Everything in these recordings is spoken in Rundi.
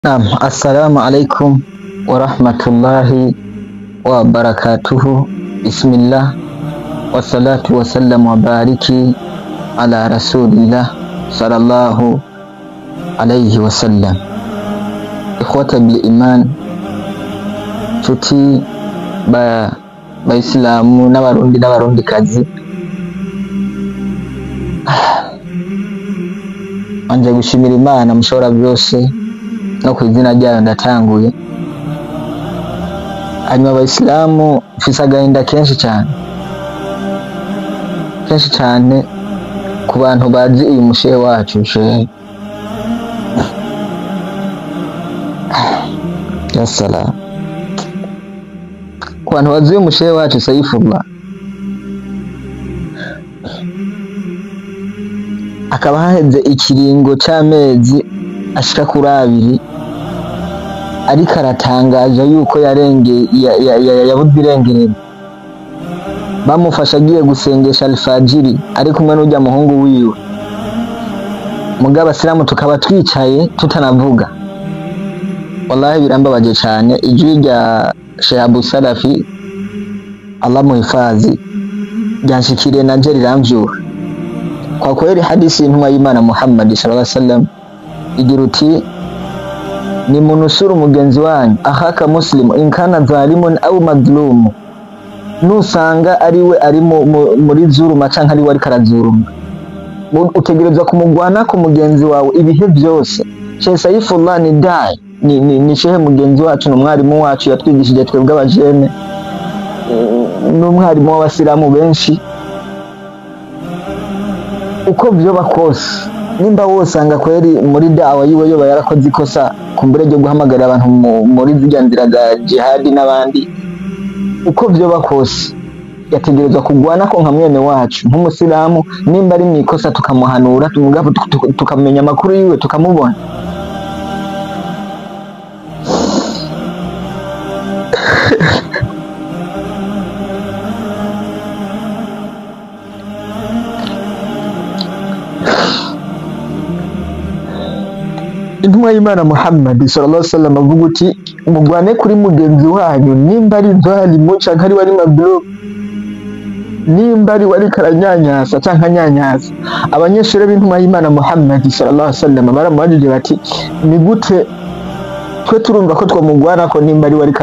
Naam, assalamu alaikum warahmatullahi wabarakatuhu. Bismillah wassalatu wassalamu wabariki ala rasulillah sallallahu alayhi wasallam. Ikhwata bil iman, nshuti ba bayisilamu n'abarundi n'abarundikazi, anje gushimira Imana mushobora byose no ku izina ryayo ndatanguye. Hanyuma abayisilamu mfise agahinda kenshi cyane kenshi cyane ku bantu bazi uyu mushehe wacu, shehe ya salam, ku bantu bazi uyu mushehe wacu Saifullah, akaba haheze ikiringo c'amezi ashika kuri abiri ariko aratangaje yuko yarenge yabuze irengerero. Bamufasha agiye gusengesha alfajiri ari kumwe n'ujya muhungu wiwe, mugabo abasilamu tukaba twicaye tutanavuga. Wallahi birambabaje cyane. Ijwi rya Sheikh Abu Salafi Allah muhifazi ryanshikiriye nanje riramvyura. Kwa kweli hadisi intumwa y'Imana Muhammad sallallahu alaihi wasallam igira uti ni munusuru mugenzi wanyu ahaka muslimu inkana zalimun au madhlumu, nusanga ariwe ari muri zuruma canke ariwe ariko arazuruma, utegerezwa kumugwana ku mugenzi wawe ibihe byose. Sheikh Saifullah ni dai ni shehe mugenzi wacu, ni umwarimu wacu, yatwigishije twebwe abajene, ni umwarimu w'abasilamu benshi. Uko vyoba kose, nimba wosanga kweri muri dawa yiwe yoba yarakoze ikosa kumbure ryo guhamagara abantu muri zirya nzira za jihadi n'abandi, uko vyoba kose yategerezwa kugwana ko nka mwene wacu nk'umusilamu, nimba ari mwikosa tukamuhanura, tukamenya amakuru yiwe tukamubona. Intumwa y'Imana Muhammad sallallahu alaihi wasallam avuga uti mugwane kuri mugenzi wanyu nimba ari zalimu canke ari wari madhulum, nimba ari wari karanyanyasa canke anyanyasa. Abanyeshuri b'intumwa y'Imana Muhammad sallallahu alaihi wasallam baramubajije bati ni gute twe turumva ko twamugwana ko nimba ari wari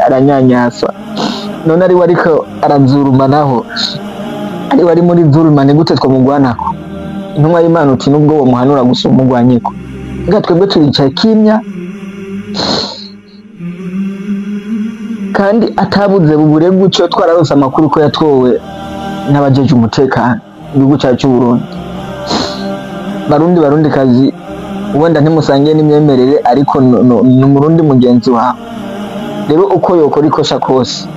aranyanyasa, none ari wari ko arazuruma, naho ari wari muri zulma, ni gute twamugwanako? Intumwa y'Imana uti nubwo wo muhanura gusa umugwanyeko. Nga twebwe turicaye kimya kandi atabuze bubure gucyo, twararose amakuru ko yatowe n'abajeje umutekano igihugu cyacu cy'u Burundi. Barundi barundi kazi, wenda ntimusangiye n'imyemerere ariko ni umurundi mugenzi wawe. Rero uko yokora ikosa kose,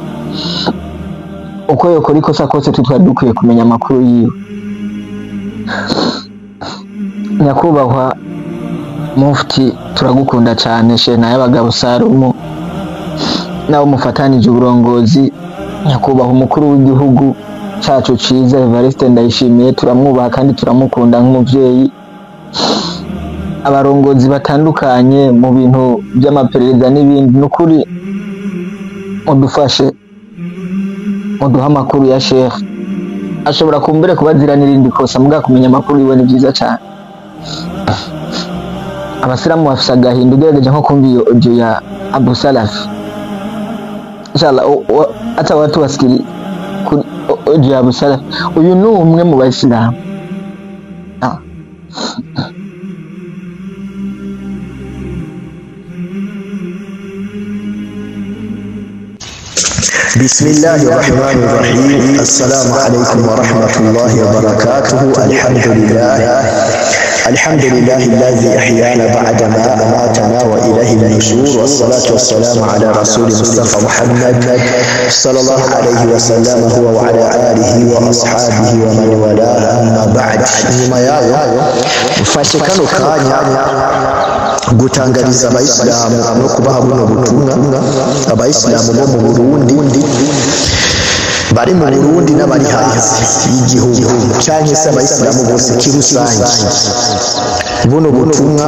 uko yokora ikosa kose, tutwari dukwiye kumenya amakuru yiwe. Nyakubahwa Mufti, turagukunda cyane Sheikh Nayabagabo Salumu, nawe mufatanije uburongozi. Nyakubahwa umukuru w'igihugu cyacu ciza Evariste Ndayishimiye, turamwubaha kandi turamukunda nk'umuvyeyi. Abarongozi batandukanye mu bintu by'amaperereza n'ibindi, nukuri mudufashe muduha amakuru ya Sheikh. Ashobora kumbere kubazira n'irindi kosa, muga kumenya amakuru yiwe ni byiza cyane. Abasilamu bafise agahinda ugerageje nko kumva iyo audio ya Abu Salafi. Inshallah ata watu wasikiri audio ya Abu Salafi. Uyu ni umwe mu bayisilamu. بسم الله الرحمن الرحيم. السلام عليكم ورحمة الله وبركاته. الحمد لله، الحمد لله الذي أحيانا بعدما أماتنا وإليه النشور، والصلاة والسلام على رسول مصطفى محمد صلى الله عليه وسلم هو وعلى آله وأصحابه ومن والاه. أما بعد، nyuma yayo mfashe kano kanya gutangariza abayisilamu no kubaha buno butumwa. Abayisilamu bo mu Burundi Bari mu Burundi n'abari hanze y'igihugu canke se abayisilamu bose kirusange, buno butumwa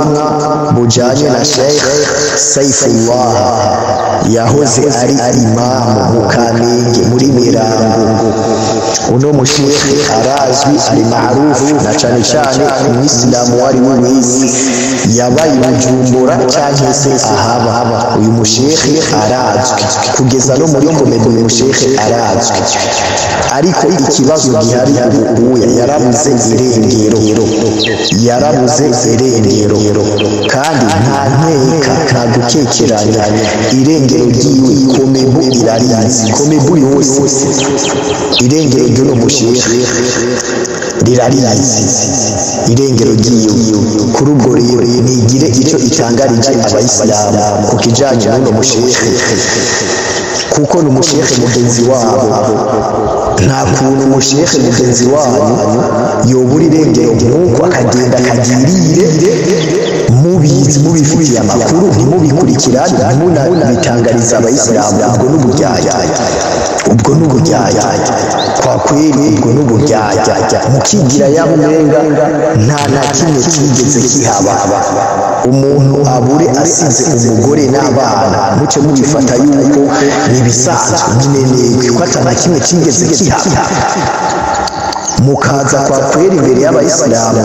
bujanye na Sheikh Saifullah yahoze ari imamu mu Kamenge muri Mirango. Uno mushekhe arazwi, ari maarufu, na cane cane umwisilamu wari we wese yabaye Bujumbura canke se ahaba. Uyu mushekhe arazwi kugeza no muri COMEBU, uyu mushekhe arazwi. Ariko ikibazo gihari ubu, yarabuze irengero, yarabuze irengero, kandi nta nkeka, nta gukekeranya, irengero ryiwe COMEBU irarizi. COMEBU yose irengero ry'uno mushekhe rirarizi, irengero ryiwe. Kuri ubwo rero nigire ico itangarije abayisilamu ku kijanye n'uno mushekhe, kuko ni umushekhe mugenzi wabo. Nta kuntu umushekhe mugenzi wanyu yobura irengero nk'uko, akagenda akagirire, mubizi, mubifitiye amakuru, ntimubikurikirane, ntimunabitangariza abayisilamu. Ubwo n'uburyarya, ubwo n'uburyarya kwa kweli, ubwo n'uburyarya, mukigira yaba umenga nta na kimwe kigeze kihaba. Umuntu abure asize umugore n'abana, muce mubifata yuko nibisanzwe, minenegwe, ko ata na kimwe kigeze kihaba, mukaza kwa kweri imbere y'abayisilamu,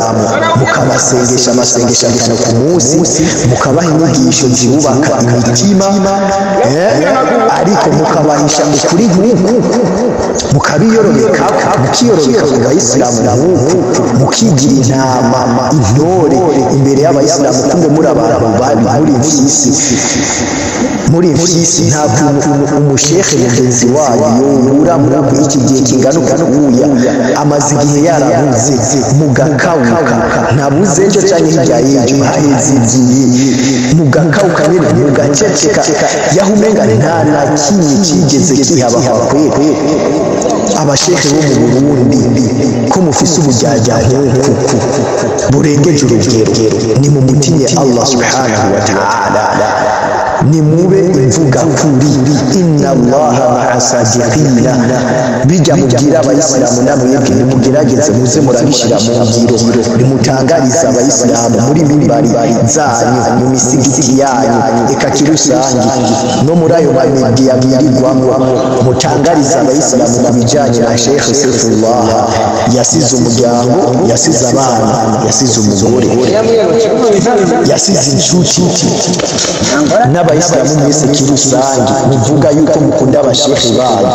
mukabasengesha amasengesho atanu ku munsi, mukabaha inyigisho zibubaka imitima, ariko mukabahisha ukuri nk'uku, mukabiyorobeka, mukiyorobeka ku bayisilamu nk'uku, mukigira intama, intore imbere y'abayisilamu, kumbe muri abantu babi, muri imfyisi, muri imfyisi. Nta kuntu umushekhe mugenzi wayo yobura muri iki gihe kingana ukuya, amaze igihe yarabuze, mugakawuka, ntabuze ejo canke hirya y'ejo, haheze igihe, mugakawuka nyene, mugaceceka, yaho umenga nta na kimwe kigeze kihaba. Kweri abashehe bo mu Burundi, ko mufise ubujyajya nk'uku burengeje urugero, ni mu mutinye Allah subhanahu wa ta'ala, nimube imvuga kuri. Inna Allaha ma'a sadiqina. Bijya mubwira abayisilamu, namwebwe nimugerageze muze murabishyira mu ngiro. Nimutangarize abayisilamu muri mimbari zanyu, mu misigiti yanyu, eka kirusangi no muri ayo mamediya mwirirwamo, mutangarize abayisilamu ku bijyanye na Sheikh Saifullah. Yasize umuryango, yasize abana, yasize umugore, yasize inshuti. N'abayisilamu mwese kirusange muvuga yuko mukunda abashehe banyu,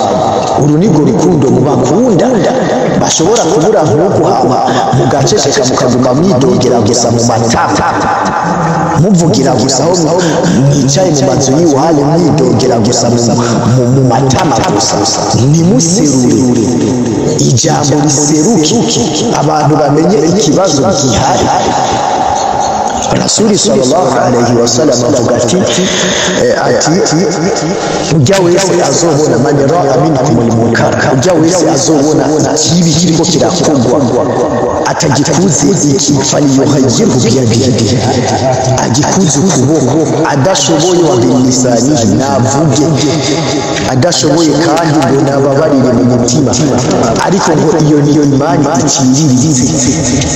uru nirwo rukundo mubakunda? Bashobora kubura nk'uku, hama mugaceceka, mukaguma mwidogera gusa mu matama, muvugira gusa aho mwicaye mu mazu y'iwanyu, mwidogera gusa mu matama gusa, ntimuserure ijambo, riseruke, abantu bamenye ikibazo gihari. Rasuli sallallahu alayhi wasallam avuga ati ujya wese azobona, man raa minkum almunkar, ujya wese azobona ikibi kiriko kirakogwa atagikuze iki, falyughayyirhu biyadihi, agikuze ukuboko, adashoboye wa bilisanihi, navuge, adashoboye kandi ngo nababarire mu mutima. Ariko ngo iyo niyo imani iciriritse.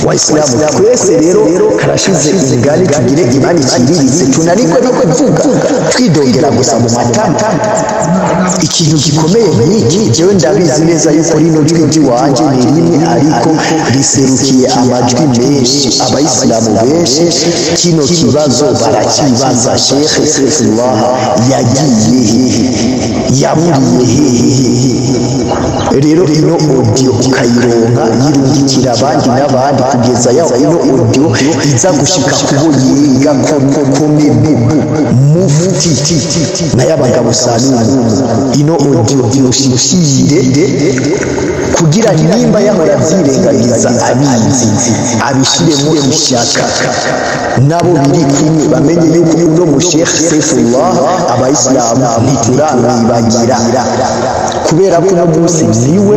Wayisilamu twese rero karashize ingani tugire imani iciriritse, tunanirwe no kuvuga, twidogera gusa mu matama ikintu gikomeye nk'iki? Jewe ndabizi neza yuko rino jwi ry'iwanje ni rimwe, ariko riserukiye amajwi menshi. Abayisilamu benshi kino kibazo barakibaza: Sheikh Saifullah yagiye hehe? Yaburiye hehe? Rero ino audio ukayironka, yirungikira abandi n'abandi kugeza yaho ino audio iza gushika kubo yiga COMEBU, mufti n'ay'abagabo Salumu. Ino audio imushikire kugira nimba yahora avyirengagiza abizi, abishiremo ishyaka, nabo biri kumwe bamenye yuko uno mu Sheikh Saifullah abayisilamu ntituramwibagira, kubera ko uno munsi niwe,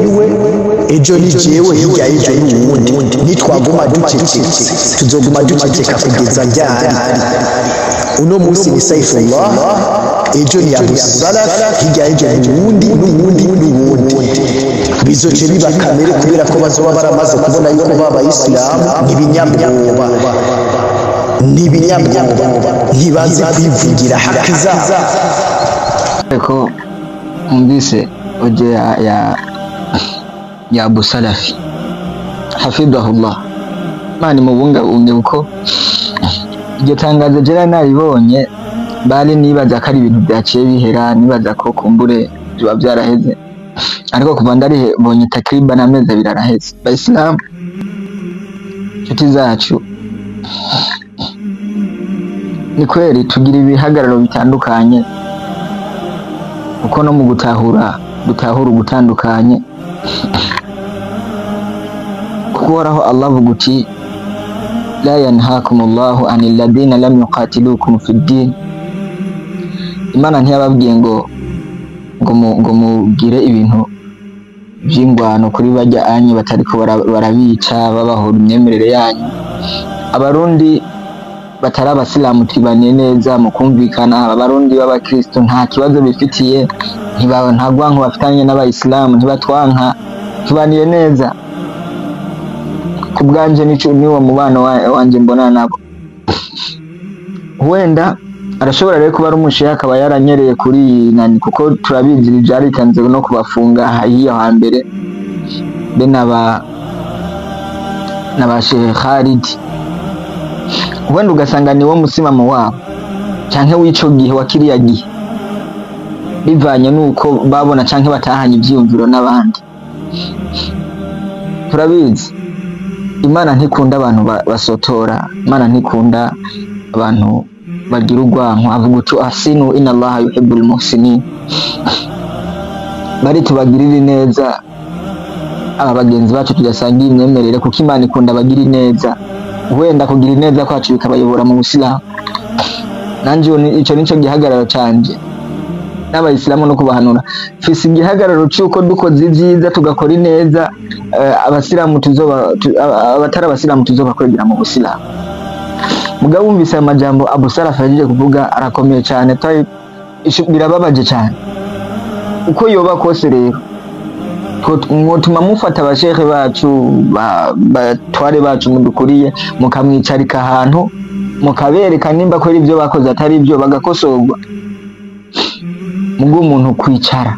ejo ni jewe, hirya y'ejo ni uwundi. Nitwaguma ducecetse, tuzoguma duceceka kugeza ryari? Uno munsi ni Saifullah, ejo ni Abu Salaf, hirya y'ejo ni uwundi, n'uwundi, n'uwundi. Bizoce biba kamere kubera ko bazoba baramaze kubona yuko b'abayisilamu n'ibinyabwoba, n'ibinyabwoba, ntibazi kwivugira haki zabo. Ko umvise audio ya Abu Salafi hafidhahullah, Imana imubungabunge, kuko iryo tangazo jera naribonye bari nibaza ko ari ibintu byaciye bihera, nibaza ko kumbure biba byaraheze, ariko kuva ndaribonye takriban amezi 2 araheze. Bayisilamu inshuti zacu, ni kweri tugira ibihagararo bitandukanye, kuko no mu gutahura dutahura ugutandukanye, kuko uhoraho Allah avuga uti la yanhakumullahu anil ladina lam yuqatilukum fid din. Imana ntiyababwiye ngo mugire ibintu by'ingwano kuri bajya anyu batariko barabica babahora imyemerere yanyu. Abarundi batari abasilamu tibanye neza mu kumvikana, abarundi b'abakristo nta kibazo bifitiye, nta rwanko bafitanye n'abayisilamu, ntibatwanka, tubaniye neza. Ku bwanje niwo mubano wanje mbona nabo. Wenda arashobora rero kuba ari umushehe akaba yaranyereye kuri nani, kuko turabizi ibi byaritanze no kubafunga hiyo hambere be n'aba Sheikh Khalid. Wenda ugasanga niwo musimamo wabo canke w'ico gihe wa kiriya gihe, bivanye nuko babona canke batahanye ivyiyumviro n'abandi. Turabizi Imana ntikunda abantu basotora, Imana ntikunda abantu bagira urwanko. Avuga uti asinu inna Allaha yuhibbul muhsinin, bari tubagirire neza aba bagenzi bacu tudasangiye imyemerere, kuko Imana ikunda abagira neza. Wenda kugira neza kwacu bikabayobora mu Busilamu. Nanje ico nico gihagararo canje n'abayisilamu no kubahanura. Fise igihagararo cy'uko dukoze ibyiza tugakora ineza, abasilamu tuzoba abatari abasilamu tuzobakwegera mu Busilamu. Mugabo wumvise amajambo Abu Salaf yaje kuvuga arakomeye cyane, birababaje cyane. Uko yoba kose rero mwotuma mufata abashehe bacu batware bacu mudukuriye, mukamwicarika ahantu mukabereka nimba ko ibyo bakoze atari ibyo bagakosorwa. Mugo umuntu kwicara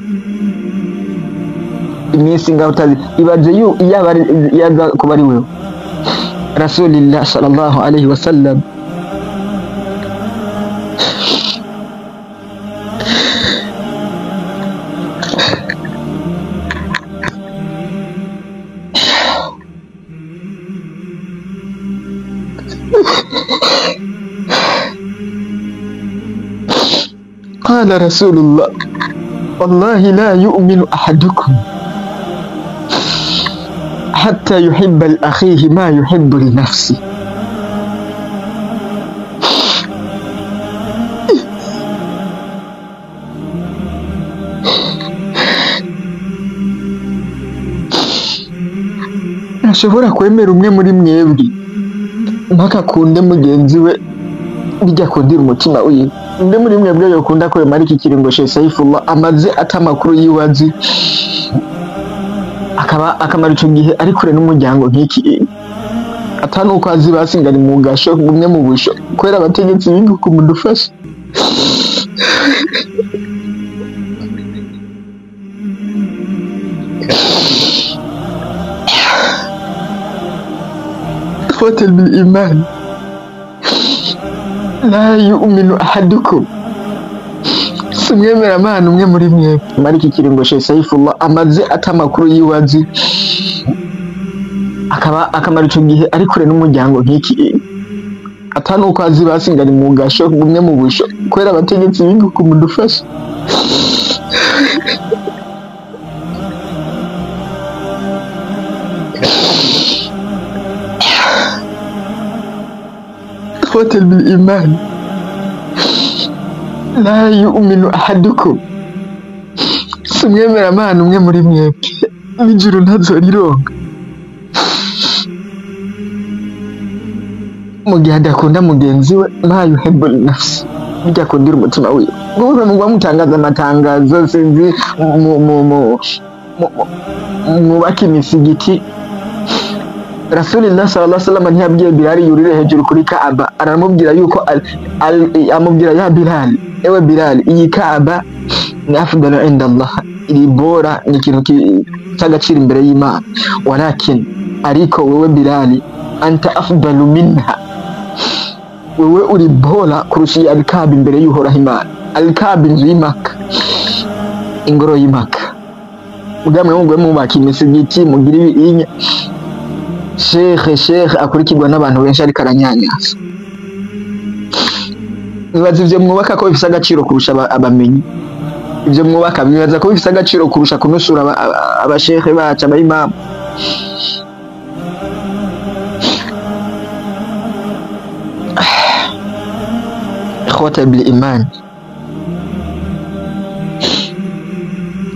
iminsi ngaho utazi, ibaze yaba yaza kuba ari wewe Rasulillah sallallahu alayhi wasallam. قال رسول الله والله لا يؤمن أحدكم حتى يحب لأخيه ما يحب لنفسه. Ntashobora kwemera umwe muri mwebwe mpaka akunde mugenzi we bijya kundira umutima wiwe. Undi muri mwebwe yokunda ko yomara iki kiringo Sheikh Saifullah amaze atamakuru yiwe azi, akaba akamara ico gihe ari kure n'umuryango nk'iki, atanuko azi basingana mu gasho gumwe mu busho kubera abategetsi b'inguku mudufashe. إخوة بالإيمان لا يؤمن أحدكم simwemera amana umwe muri mwe mari iki kiringo Sheikh Saifullah amaze atamakuru yiwe azi, akaba akamara ico gihe ari kure n'umuryango nk'iki, atanuko azi basingana mu gasho gumwe mu busho kubera abategetsi b'inguku mudufashe. إخوة بالإيمان لا يؤمن أحدكم simwemera amana umwe muri mwebwe n'ijuru ntazorironka mu gihe adakunda mugenzi we ma yuhibbu nafsi bijya akundira umutima wiwe. Ngo mugwa mutangaza amatangazo sinzi mu mwubake imisigiti. Rasulullah sallallahu alaihi wasallam ntiyabwiye Bilal yurire hejuru kuri Kaaba, aramubwira yuko amubwira ya Bilal, ewe Bilal, iyi Kaaba ni afdalu inda Allah, iri bora, ni ikintu cy'agaciro imbere y'Imana, walakin ariko wewe Bilal anta afdalu minha, wewe uri bora kurusha iyi Al-Kaaba imbere y'Uhoraho Imana. Al-Kaaba inzu y'Imaka, ingoro y'Imaka. Mugamwe mugwe mubaka imisigiti, mugire ibinya. Sheikh akurikirwa n'abantu benshi ariko aranyanyasa. Nibaza ivyo mwubaka ko bifise agaciro kurusha abamenyi. Ivyo mwubaka bibaza ko bifise agaciro kurusha kunusura abasheikh bacu, abayimamu. Ikhwata bil iman,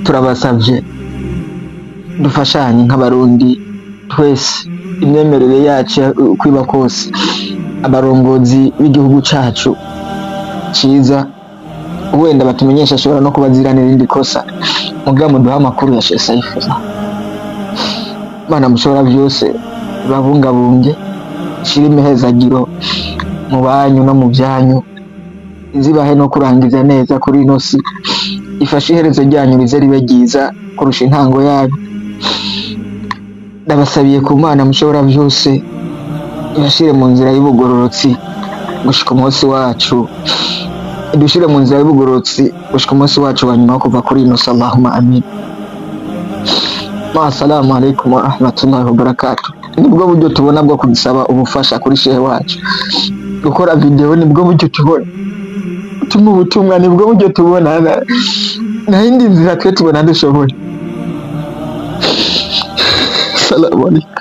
turabasavye dufashanye nk'abarundi twese, imyemerere yacu kwiba kose, abarongozi b'igihugu cacu ciza wenda batumenyesha ashobora no kubaziranira irindi kosa, mugabo muduha amakuru ya Sheikh Saifullah. Mana mushobora byose babungabunge, shira imihezagiro mu banyu no mu byanyu, izibahe no kurangiza neza kuri ino si, ifashe iherezo ryanyu rize ribe ryiza kurusha intango yanyu. Ndabasabiye ku Mana mushobora byose ibashire mu nzira y'ubugororotsi gushika umunsi wacu, idushire mu nzira y'ubugororotsi gushika umunsi wacu wa nyuma wo kuva kuri ino si. Allahumma amin. Ma assalamu alaikum wa rahmatullahi wa barakatuh. Nibwo buryo tubona bwo kudusaba ubufasha kuri shehe wacu. Gukora video nibwo buryo tubona, tuma ubutumwa nibwo buryo tubona, nta yindi nzira twe tubona dushoboye. Assalamu alaikum.